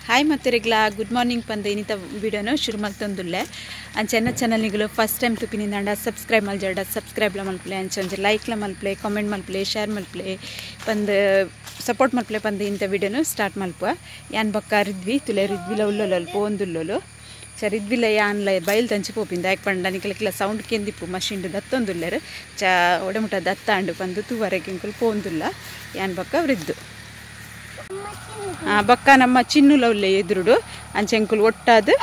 Hi ಮತ್ತೆರೆಗ್ಲಾ good morning ಪಂದ ಇನ್ನಿತ ವಿಡಿಯೋನು ಶುರು ಮಲ್ತೊಂದುಲ್ಲೆ ಅಂಚೆ ಚಾನಲ್ನಿಗಳು first time ತುಪಿನಿಂದಾಂಡ subscribe ಮಲ್ಜಾಡ ಸಬ್ಸ್ಕ್ರೈಬ್ಲ ಮಲ್ಪಲೆ ಅಂಚೆ ಒಂಜಿ ಲೈಕ್ಲ ಮಲ್ಪಲೆ ಕಾಮೆಂಟ್ ಮಲ್ಪಲೆ ಶೇರ್ ಮಲ್ಪಲೆ ಪಂದ್ ಸಪೋರ್ಟ್ ಮಲ್ಪಲೆ ಪಂದ ಇಂಥ ವಿಡಿಯೋನು ಸ್ಟಾರ್ಟ್ ಮಲ್ಪ ಯಾನ್ ಬಕ್ಕ ರಿದ್ವಿ ತುಲೆ ರಿದ್ವಿಲ ಉಲ್ಲೊಲಲ್ ಪೋಂದುಲ್ಲೊಲು ಚ ರಿದ್ವಿಲ ಯಾನ್ಲ ಬಯಲು ತಂಚಿ ಪೋಪಿಂದ ಯಾಕೆ ಪಂಡ ನಿಕಲಕ್ಕಿಲ್ಲ ಸೌಂಡ್ ಕೆಂದಿಪ್ಪು ಮಷಿನ್ ದತ್ತೊಂದುಲ್ಲೆರು ಚ ಒಡೆಮುಟ ದತ್ತಾಂಡು ಪಂದು ತೂವರೆಗೆ ಇಂಕುಲು ಪೋಂದುಲ್ಲ ಯಾನ್ ಬಕ್ಕ ವೃದ್ದು ಬಕ್ಕ ನಮ್ಮ ಚಿನ್ನುಲ ಉಲ್ಲೆ ಎದುರುಡು ಅಂಚೆಂಕುಲು ಒಟ್ಟಾದು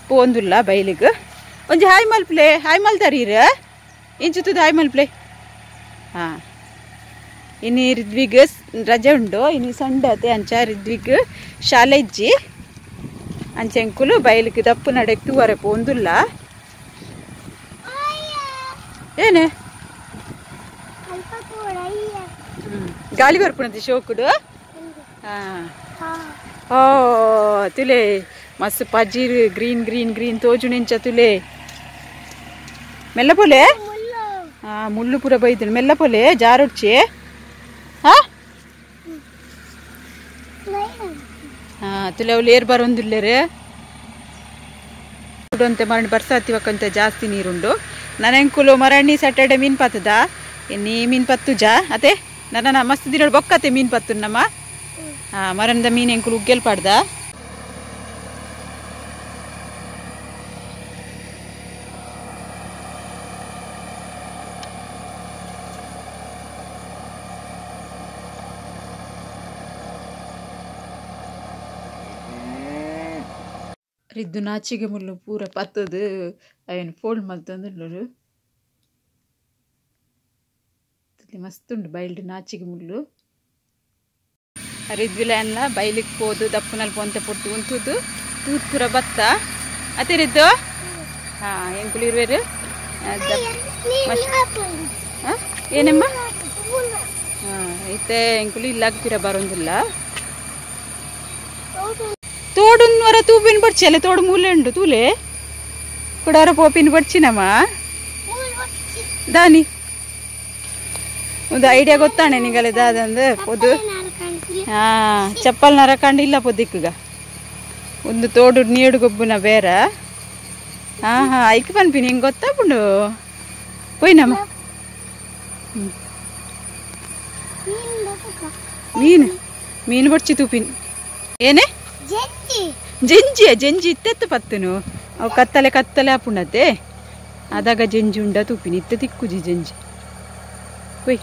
ಪೋಂದುಲ್ಲ ಬೈಲಿಗೆ ಒಂಜಿ ಹಾಯ್ ಮಲ್ಪ್ಲೆ ಹಾಯ್ ಮಲ್ತಾರೀರ ಇಂಚುತ್ತದ ಹಾಯ್ ಮಲ್ಪ್ಲೆ ಹಾಂ ಇನ್ನು ರಿದ್ವಿಗ್ ರಜೆ ಉಂಡು ಇನ್ನು ಸಂಡೆ ಅತೆ ಅಂಚ ರಿದ್ವಿಗ್ ಶಾಲೆ ಇಜ್ಜಿ ಅಂಚೆಂಕುಲು ಬೈಲಿಗೆ ದಪ್ಪು ನಡೆಗೆ ತೂವರೆ ಪೋಂದುಲ್ಲ ಏನೇ ಗಾಳಿ ಬರ್ಪುಣತಿ ಶೋಕುಡು ಓ ತುಲೆ ಮಸ್ತ್ ಪಜೀರ್ ಗ್ರೀನ್ ಗ್ರೀನ್ ಗ್ರೀನ್ ತೋಜುಣಿಂಚ ತುಲೆ ಮೆಲ್ಲ ಪೋಲೆ ಮುಳ್ಳು ಪೂರ ಬೈದು ಮೆಲ್ಲ ಪೋಲೆ ಜಾರುಡ್ಚಿ ಹಾ ತುಲೆ ಅವ್ಲು ಏರ್ ಬರೋಂದುಲ್ಲೇರು ಅಂತೆ ಮರಣಿ ಬರ್ಸಾತಿವಕ್ಕಂತ ಜಾಸ್ತಿ ನೀರುಂಡು ನನಂಕುಲು ಮರಣಿ ಸ್ಯಾಟರ್ಡೆ ಮೀನು ಪತ್ತದ ಇನ್ನೀ ಮೀನು ಪತ್ತುಜಾ ಅತೆ ನನ್ನ ಮಸ್ತ್ ದಿನ ಬೊಕ್ಕತೆ ಮೀನು ಪತ್ತು ನಮ್ಮ ಮರಣದ ಮೀನು ಎಂಕುಲು ಉಗ್ಗೆಲ್ ಪಾಡ್ದ ರಿದ್ದು ನಾಚಿಗೆ ಮುಳ್ಳು ಪೂರ ಪತ್ತದು ಅಯ್ಯನ್ ಫೋಲ್ಡ್ ಮಲ್ತಂದುಲ್ಲರು ಮಸ್ತ್ ಉಂಡು ಬೈಲ್ಡ್ ನಾಚಿಗೆ ಮುಳ್ಳು ರಿದ್ವಿಲ ಎಲ್ಲ ಬೈಲಿಗೆ ಪೋದು ದಪ್ಪನಲ್ಲಿ ಪೊಂತೆ ಪೊಟ್ಟು ಉಂಟುದು ತೂತ್ ಪೂರ ಬತ್ತ ಅತ್ತೆ ರಿದ್ದು ಹಾಂ ಎಂಕುಲು ಇರುವೆರು ಏನಮ್ಮ ಹಾಂ ಇತ್ತೆ ಎಂಕುಲು ಇಲ್ಲಾಗ ಪಿರ ಬರೋಂದಿಲ್ಲ ತೋಡುನ್ ವರ ತೂಪಿನ ಬಡ್ಚಿ ಅಲ್ಲ ತೋಡು ಮೂಲೆ ಉಂಡು ತೂಲೆ ಕುಡಾರ ಪೋಪಿನ ಬಡ್ಚಿನಮ್ಮ ದಾನಿ ಒಂದು ಐಡಿಯಾ ಗೊತ್ತಾಣೆ ನಿಗಲೆ ದಾದಂದು ಪೊದು ಹಾ ಚಪ್ಪಲ್ ನರಕಂಡು ಇಲ್ಲ ಪೊದಿಕ್ಕಗ ಒಂದು ತೋಡು ನೀಡು ಗೊಬ್ಬುನ ಬೇರೆ ಹಾ ಹಾ ಐಕ್ ಪನ್ಪಿನಿ ಹಿಂಗೆ ಗೊತ್ತಾಪುಂಡು ಪೋಯ್ನಮ್ಮ ಮೀನು ಮೀನು ಬಡ್ಚಿ ತೂಪಿನಿ ಏನೇ ಜಂಜಿಯ ಜಂಜಿ ಇತ್ತೆತ್ತು ಪತ್ತನು ಅವು ಕತ್ತಲೆ ಕತ್ತಲೆ ಆಪುಂಡತೆ ಅದಾಗ ಜಂಜಿ ಉಂಡ ತೂಪಿನಿ ಇತ್ತ ತಿಕ್ಕುಜಿ ಜಂಜಿ ಕೊಯ್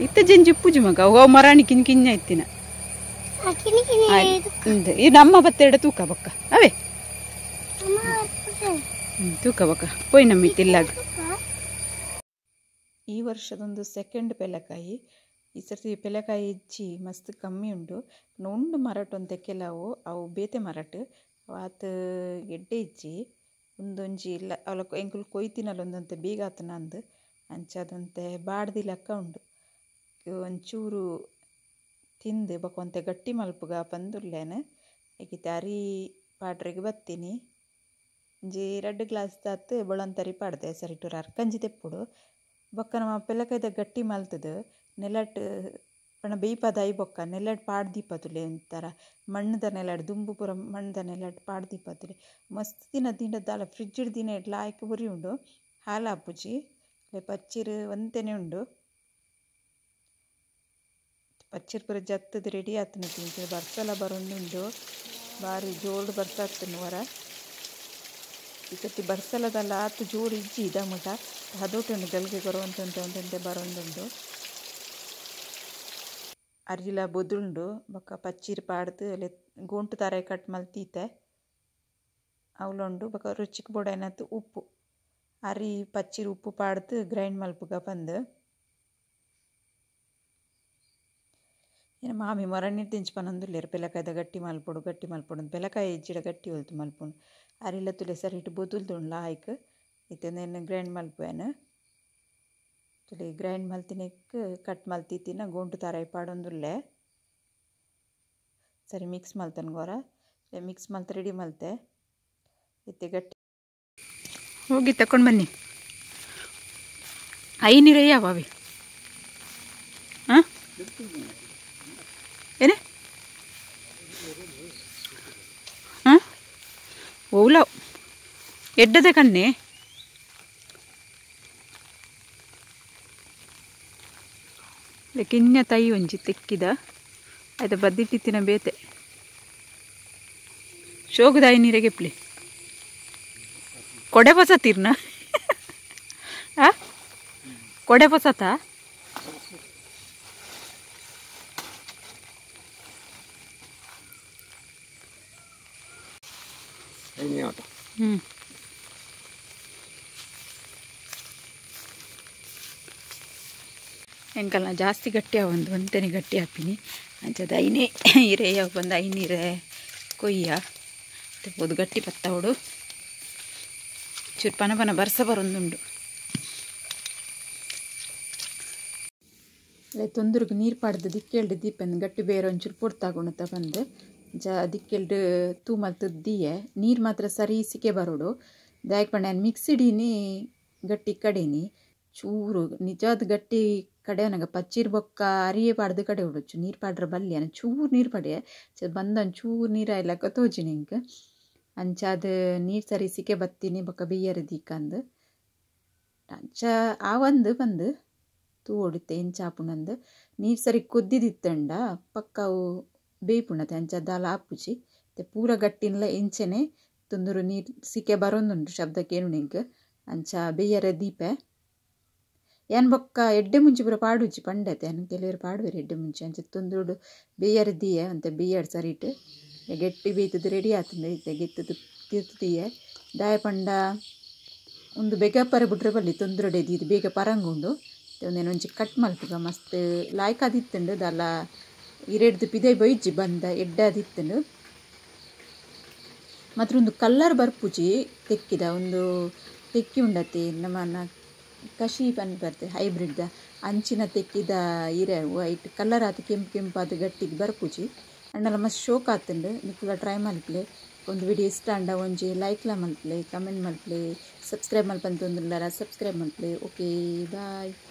ಇತ್ತ ಜಂಜಿ ಉಪ್ಪುಜಿ ಮಗ ಅವು ಮರಾಣಿ ಕಿನ್ ಕಿನ್ನ ಇತ್ತಿನ ಈ ನಮ್ಮ ಬತ್ತೆರಡ ತೂಕ ಬಕ್ಕ ಅವೇ ತೂಕ ಬಕ್ಕ ಪೋಯ್ ನಮ್ಮ ಇತ್ತಿಲ್ಲಾಗ ಈ ವರ್ಷದೊಂದು ಸೆಕೆಂಡ್ ಪೆಲಕಾಯಿ ಈ ಸರ್ತಿ ಪೆಲಕಾಯಿ ಇಜ್ಜಿ ಮಸ್ತ್ ಕಮ್ಮಿ ಉಂಡು ಉಂಡು ಮರಟು ಅಂತ ಕೆಲವು ಅವು ಬೇತೆ ಮರಟು ಆತ ಗೆಡ್ಡೆ ಇಜ್ಜಿ ಒಂದೊಂಜಿ ಇಲ್ಲ ಅವಳ ಎಂಕುಲು ಕೊಯ್ತಿನಲ್ಲ ಒಂದಂತೆ ಬೀಗ ಆತನ ಅಂದು ಅಂಚಾದಂತೆ ಬಾಡ್ದಿ ಲೆಕ್ಕ ಉಂಡು ಒಂಚೂರು ತಿಂದು ಬೊಕ ಗಟ್ಟಿ ಮಲ್ಪುಗ ಪಂದುಲ್ಲೇನು ಏಕಿತ್ತೆ ಅರಿ ಪಾಡ್ರೆಗೆ ಬತ್ತೀನಿ ಒಂಜಿ ರಡ್ಡ್ ಗ್ಲಾಸ್ ದಾತ್ ಬೊಳಂತರಿ ಪಾಡ್ದೆ ಸರಿಟೂರು ಅರ್ಕಂಜಿ ತೆಪ್ಪುಡು ಬೊಕ್ಕ ನಮ್ಮ ಪೆಲಕಾಯ್ದ ಗಟ್ಟಿ ಮಲ್ತದು ನೆಲಟ್ ಪಂಡ ಬೇಯ್ಪದ I ಬೊಕ್ಕ ನೆಲಟ್ ಪಾಡ್ದೀಪ ತುಲೆ ಒಂಥರ ಮಣ್ಣುದ ನೆಲಟ್ ದುಂಬು ಪೂರ ಮಣ್ಣುದ ನೆಲಟ್ ಪಾಡ್ದೀಪ ತುಲೆ ಮಸ್ತ್ ದಿನ ದಿಂಡ ದಾಲ ಫ್ರಿಜ್ ದಿನ ಇಡ್ಲ ಆಯ್ಕೆ ಬುರಿ ಉಂಡು ಹಾಲು ಆಪುಜಿ ಪಚ್ಚಿರು ಒಂತೆನೆ ಉಂಡು ಪಚ್ಚಿರು ಪೂರ ಜತ್ತದ ರೆಡಿ ಆತನ ತಿಂತು ಬರ್ಸಲ ಬರೋಂದುಂಡು ಬಾರಿ ಜೋರು ಬರ್ಸಾಗ್ತದೆ ವರ ಈ ಸರ್ತಿ ಬರ್ಸಲದಲ್ಲ ಆತು ಜೋರು ಇಜ್ಜಿ ಇದ ಮುಟ ಹದೋಟುಂಡು ಗಲ್ಗೆ ಬರುವಂತಂತೆ ಒಂದಂತೆ ಬರೋಂದುಂಡು ಅರಿಲ ಬೊದುಂಡು ಬೊಕ್ಕ ಪಚ್ಚಿರು ಪಾಡ್ದು ಅಲ್ಲಿ ಗೋಂಟು ತಾರೆ ಕಟ್ ಮಲ್ತೀತೆ ಅವಲುಂಡು ಬೊಕ್ಕ ರುಚಿಕ್ ಬೋಡಾಯ್ನತ್ತು ಉಪ್ಪು ಅರಿ ಪಚ್ಚಿರು ಉಪ್ಪು ಪಾಡ್ದು ಗ್ರೈಂಡ್ ಮಲ್ಪುಗ ಪಂದು ಮಾಮಿ ಮರಣ್ಣಿ ತಿಂಚ್ ಪನೊಂದುಲ್ಲೆರ್ ಪೆಲಕಾಯ್ದ ಗಟ್ಟಿ ಮಲ್ಪೊಡು ಗಟ್ಟಿ ಮಲ್ಪೊಡು ಪೆಲಕಾಯಿ ಇಜ್ಜಿಡ ಗಟ್ಟಿ ಒಲ್ತು ಮಲ್ಪುಂಡು ಅರಿಲ ತುಲೆ ಸರಿ ಇಟ್ಟು ಬೊದುಲ್ದುಂಡ್ಲ ಆಯ್ಕ್ ಇತ್ತೆ ಗ್ರೈಂಡ್ ಮಲ್ಪುವೇನು ತುಲೆ ಗ್ರೈಂಡ್ ಮಲ್ತಿನೆಕ್ ಕಟ್ ಮಲ್ತಿತ್ತಿನ ಗೋಂಟು ತಾರಾಯಿ ಪಾಡೊಂದುಲ್ಲೆ ಸರಿ ಮಿಕ್ಸ್ ಮಲ್ತನ್ ಗೋರ ಮಿಕ್ಸ್ ಮಲ್ತ ರೆಡಿ ಮಲ್ತೆ ಇತ್ತೆ ಗಟ್ಟಿ ಹೋಗಿ ತಕೊಂಡು ಬನ್ನಿ ಐನೀರಯ್ಯ ಬಾವಿ ಹಾಂ ಏನೇ ಎಡ್ಡದ ಕಣ್ಣೆ ಕಿನ್ಯ ತೈ ಒಂಜಿ ತೆಕ್ಕಿದ ಆಯ್ತ ಬದ್ದಿಟ್ಟಿತ್ತಿನ ಬೇತೆ ಶೋಕದಾಯಿ ನೀರಿಗೆ ಪ್ಲಿ ಕೊಡೆ ಪಸತೀರ್ನ ಆ ಕೊಡೆ ಪಸತ ಎಂಕಲ್ನ ಜಾಸ್ತಿ ಗಟ್ಟಿ ಒಂದು ಒಂತೆನೆ ಗಟ್ಟಿ ಹಾಪಿನಿ ಅಂಚದ ಐನೇ ಇರೆ ಬಂದು ಐನೀರೆ ಕೊಯ್ಯ ತೆಪ್ಪೋದು ಗಟ್ಟಿ ಪತ್ತವಡು ಚೂರು ಪನ ಪನ ಬರ್ಸ ಬರೊಂದುಂಡು ತೊಂದರೆಗೆ ನೀರು ಪಾಡ್ದು ದಿಕ್ಕೆಲ್ಡು ದೀಪಂದು ಗಟ್ಟಿ ಬೇರೆ ಒಂಚೂರು ಪೊರ್ತಾಗುಣತ ಬಂದು ಜ ದಿಕ್ಕೆಲ್ಡು ತೂ ಮಲ್ತದ್ದೀಯೆ ನೀರು ಮಾತ್ರ ಸರಿ ಸಿಕೆ ಬರೋಡು ದಾಯಕ್ ಪಂಡ ನಾನು ಮಿಕ್ಸಿಡೀನಿ ಗಟ್ಟಿ ಕಡೀನಿ ಚೂರು ನಿಜವಾದ ಗಟ್ಟಿ ಕಡೆ ನನಗೆ ಪಚ್ಚಿರ್ ಬೊಕ್ಕ ಅರಿಯೇ ಪಾಡ್ದು ಕಡೆ ಉಡೊಚ್ಚು ನೀರು ಪಾಡ್ರೆ ಬಲ್ಲಿ ಅನ ಚೂರು ನೀರು ಪಡೆ ಬಂದ ಚೂರು ನೀರು ಆಯ್ಲಕ್ಕ ತೋಜಿ ನಿಂಗೆ ಅಂಚಾದ ನೀರು ಸರಿ ಸಿಕೆ ಬತ್ತೀನಿ ಬೊಕ್ಕ ಬಿಯ್ಯರ ದೀಕಂದು ಅಂಚ ಆ ಒಂದು ಬಂದು ತೂ ಹೊಡಿತೆ ಎಂಚಾಪುಣಂದು ನೀರು ಸರಿ ಕೊದ್ದಿದಿತ್ತಂಡ ಪಕ್ಕ ಅವು ಬೇಯ್ಪುಣತೆ ಅಂಚ ದಾಲ ಆಪುಜಿ ಮತ್ತೆ ಪೂರ ಗಟ್ಟಿನ್ಲ ಎಂಚೆನೆ ತೊಂದರು ನೀರು ಸಿಕೆ ಬರೋಂದುಂಡು ಶಬ್ದಕ್ಕೆ ಏನು ನಿಂಗೆ ಅಂಚ ಬೇಯ್ಯರ ದೀಪೆ ಏನ್ ಬೊಕ್ಕ ಎಡ್ಡೆ ಮುಂಚೆ ಪೂರ ಪಾಡುಜಿ ಪಂಡತೆ ಅನ್ ಕೆಲವರು ಪಾಡುವೆರು ಎಡ್ಡೆ ಮುಂಚೆ ಅಂಚ ತೊಂದರುಡು ಬೇಯರ್ ದಿಯೆ ಅಂತ ಬೇಯರ್ ಸರಿಟ್ ಗೆಟ್ಟಿ ಬೇಯ್ತದ ರೆಡಿ ಆತಂದೆ ಇತ್ತೆ ಗೆತ್ತದು ತಿರ್ತದಿಯೆ ದಾಯ ಪಂಡ ಒಂದು ಬೇಗ ಪರ ಬಿಟ್ರೆ ಬಲ್ಲಿ ತೊಂದರೆಡೆ ಇದು ಬೇಗ ಪರಂಗುಂಡು ಒಂದೇನು ಒಂಜಿ ಕಟ್ ಮಲ್ಪುಗ ಮಸ್ತ್ ಲಾಯ್ಕ್ ಆದಿತ್ತುಂಡು ದಾಲ ಇರೆಡ್ದು ಪಿದೈ ಬೊಯ್ಜಿ ಬಂದ ಎಡ್ಡೆ ಆದಿತ್ತುಂಡು ಮಾತ್ರ ಒಂದು ಕಲ್ಲರ್ ಬರ್ಪುಜಿ ತೆಕ್ಕಿದ ಒಂದು ತೆಕ್ಕಿ ಉಂಡತೆ ನಮ್ಮನ್ನ ಕಶಿ ಪನ್ ಬರ್ತದೆ ಹೈಬ್ರಿಡ್ದ ಅಂಚಿನ ತೆಕ್ಕಿದ ಇರೆ ವೈಟ್ ಕಲ್ಲರ್ ಆತು ಕೆಂಪು ಕೆಂಪಾದ ಗಟ್ಟಿಗೆ ಬರ್ಪುಜಿ ಅಂಡಲ ಮಸ್ತ್ ಶೋಕ್ ಆತುಂಡು ನಿಕ್ಕುಲ ಟ್ರೈ ಮಲ್ಪಲೆ ಒಂದು ವಿಡಿಯೋ ಇಷ್ಟ ಅಂಡ ಒಂಜಿ ಲೈಕ್ಲ ಮಲ್ಪಲೆ ಕಮೆಂಟ್ ಮಲ್ಪಲೆ ಸಬ್ಸ್ಕ್ರೈಬ್ ಮಲ್ಪಂತ ಒಂದುಲ್ಲಾರ ಸಬ್ಸ್ಕ್ರೈಬ್ ಮಲ್ಪಲೆ. Okay bye.